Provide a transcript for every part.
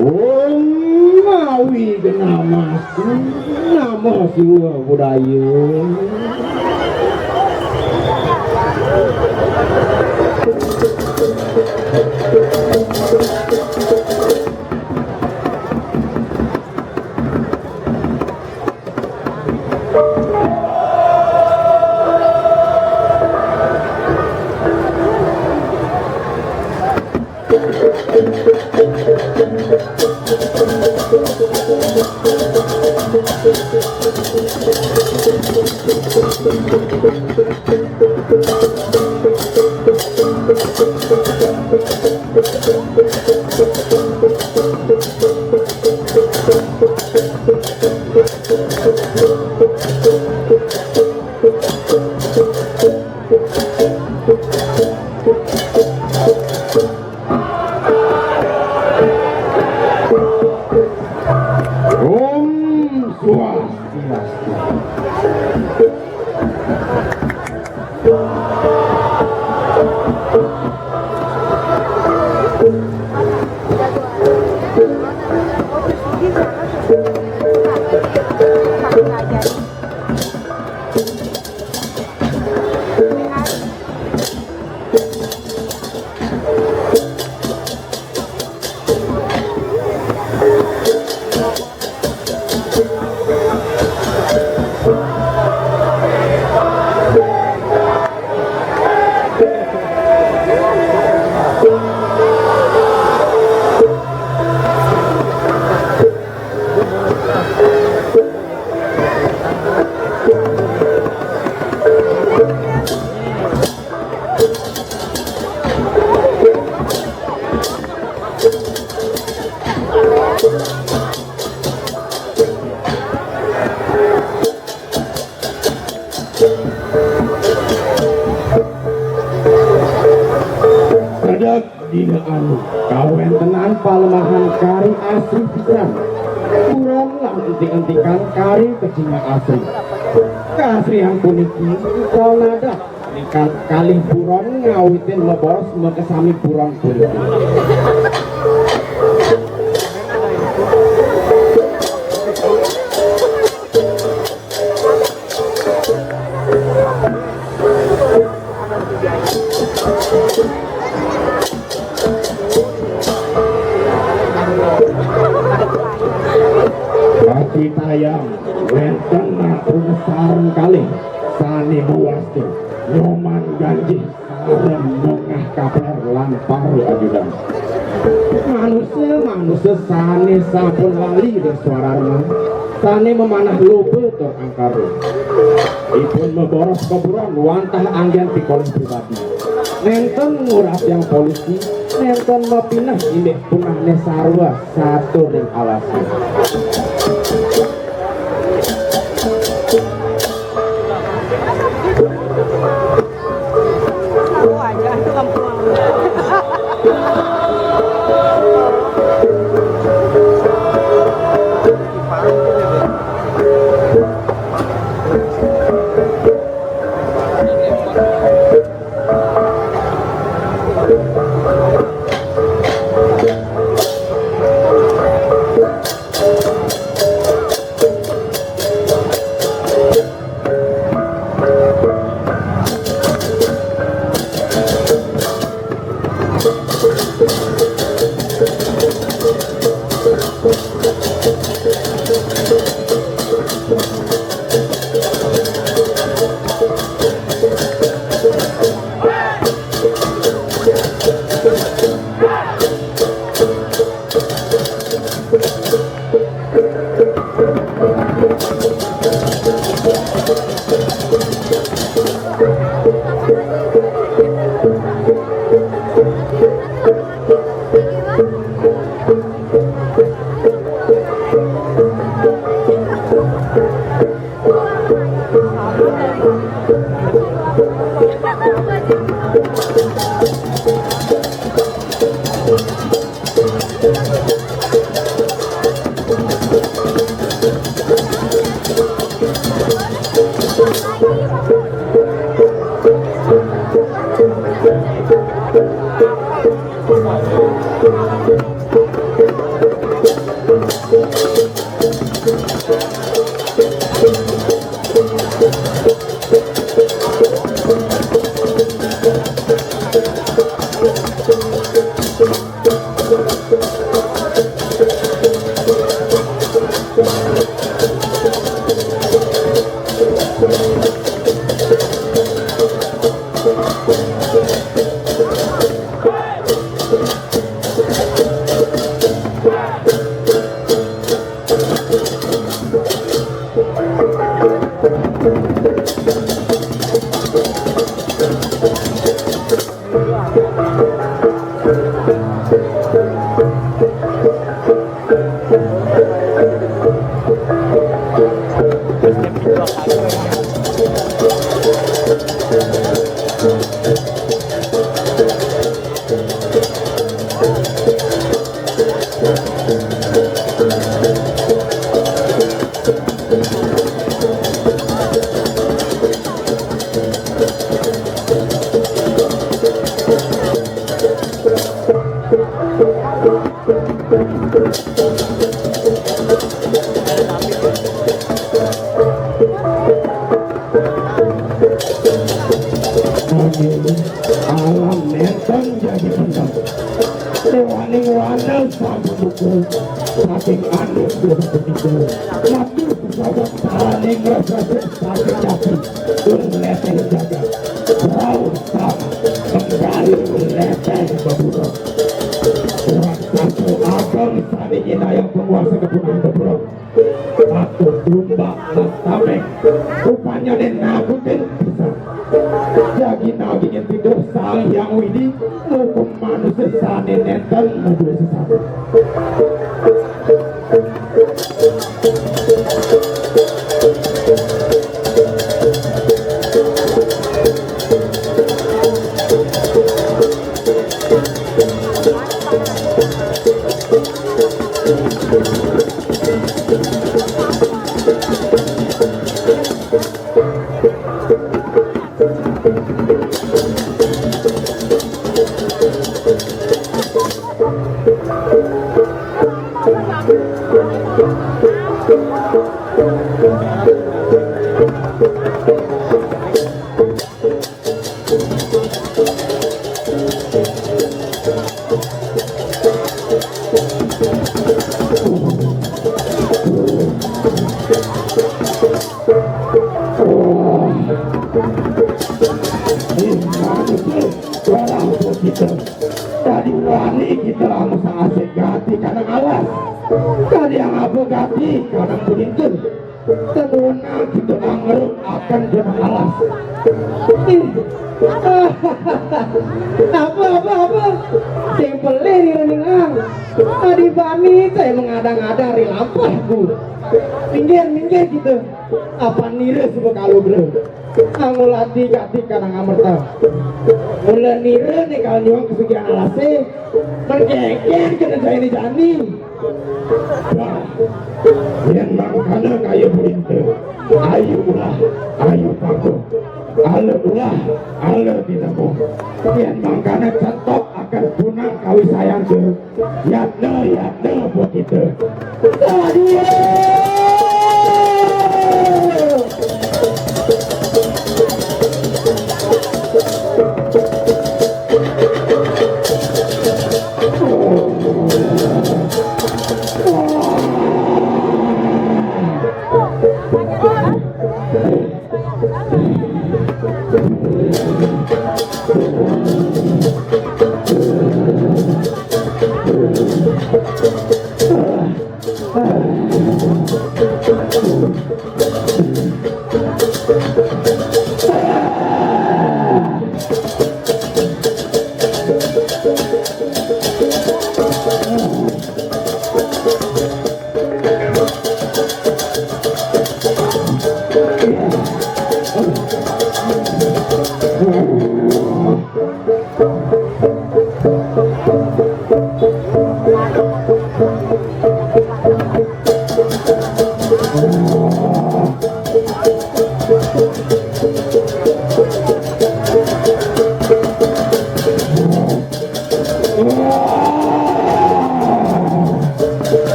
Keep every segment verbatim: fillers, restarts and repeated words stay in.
Wong ngawi genah mas, nama siwa budaya. Om Swastiastu. Sedek dina anu kawentenan palemahan kari asri pisan. Buron lan entik-entikan kari kecingak asri. Kaasrian puniki kaunada Tingkat kalih buron ngawitin mebos makasami buron puniki. Pacitayam wenten napi sareng kalih sane mawasta Nyoman Ganjing. Sareng Mongah Kaper lan para ajudan. Manusa-manusa sane sampun lali ring swadarma, sane mamanah loba tur angkara. Ipun maboros ka buron wantah anggen pikolih pribadi. Nenten nguratiang polisi, nenten mapineh indik punahne sarwa satur ring alase. Amin. Alam nenten jadi bener. Dewaning wana sampun buku. Saking anak dia begitu. Mati pesawat taraning rasa sakit hati. Leteh jagat. Rauh sama. Kembali leteh bebuka. Orang satu abang saling inayang penguasa kepungan bebuka. Aku domba lan tameng, rupanyane nakutin pisan. Daging-dagingin tidur Sang Hyang Widi, hukum manusia sane nenten mudul sesat. Tadi wani kita lamun saasik gati kana ngalas. Tadi yang apa gati kana pudingkeun. Tenuna kita ngangruk akan kana ngalas. Ih. Apa, apa, apa? Sing pelih nih, Ning Ang. Tadi bani teh mengadang-adang ri lampah, Bu. Minggir, minggir gitu. Apa nire suka kalau, Bro? Angulati gati kana ngamerta. Mula nire nih kalau nyuang kesugihan alase, mergegen kena jani-jani. Wah, yen mangkana kaya buinte, ayu ulah, ayu pangkuh. Ale ulah, ale tinemu. Yen mangkana cetok akan punang kawisayan ke. Yatna, yatna buat kita. Tadi.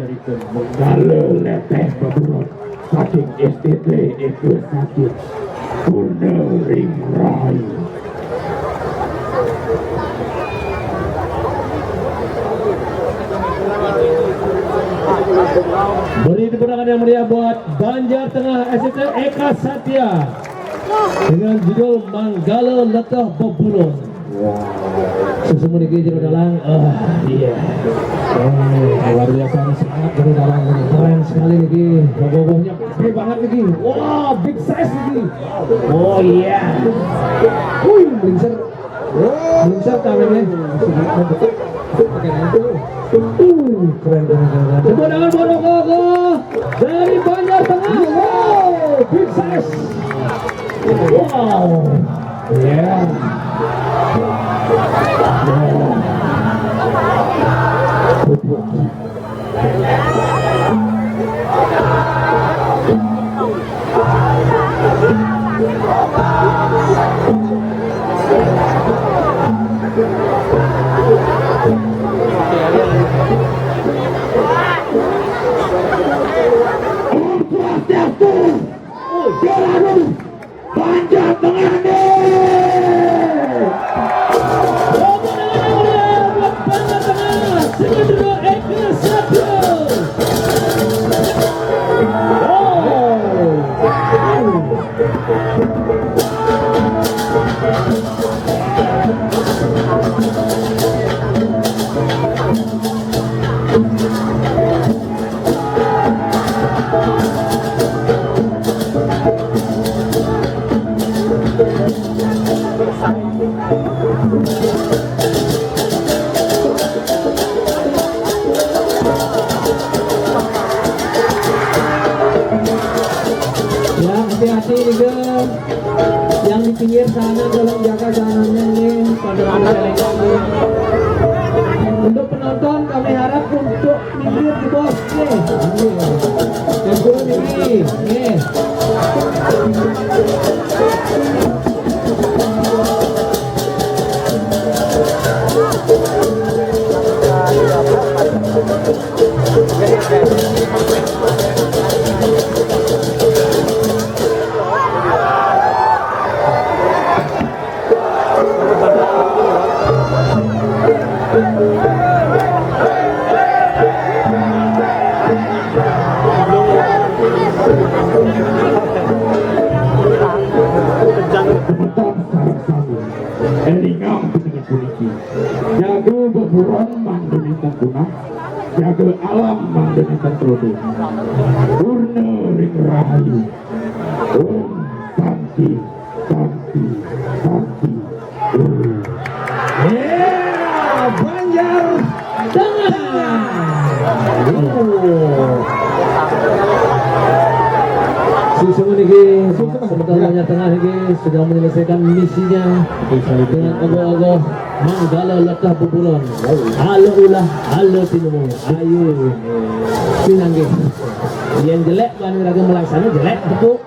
Manggala leteh beburon saking S T T Eka Satya. Purna ring rahayu. Beri tepuk tangan yang meriah buat Banjar Tengah S T T Eka Satya dengan judul Manggala Leteh Beburon. Wow. Suksma niki Jero Dalang. Ah, iya. Oh, luar biasa semangat Jero Dalang ini. Keren sekali niki. Bobohnya gede banget niki. Wah, big size niki. Oh iya. Wih, melincer. Melincer tangannya. Pakai itu. Uh, keren, keren, keren, keren. Tepuk tangan buat Ogoh-ogoh dari Banjar Tengah. Wow, big size. Wow. Yeah. Wow. Om Swastiastu. Jalanan Banjar Tengah nih. Banjar Tengah, Singaraja Eka Satya. Oh. Ya, hati-hati juga. Yang di pinggir sana tolong jaga jalanannya nih, pada rame-rame. Untuk penonton kami harap untuk minggir di bos nih. Yang turun ini, nih. Kebetulan sareng sami. Élingang puniki. Jaga beburon mangda nénten punah, jaga alam mangda nénten trodo. Purna ring rahayu. Om Santi, Santi, Santi. Om. Ya, Banjar Tengah. Oh. Suksma niki, semeton Banjar Tengah niki sudah menyelesaikan misinya dengan ogoh-ogoh Manggala Leteh Beburon. Ala ulah, ala tinemu. Ayo. Pinanggih. Yang jelek bani raga melaksana jelek tepuk.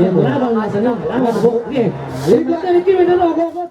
Yang benar bani melaksana tepuk. Nggih. Berikutnya niki wénten ogoh-ogoh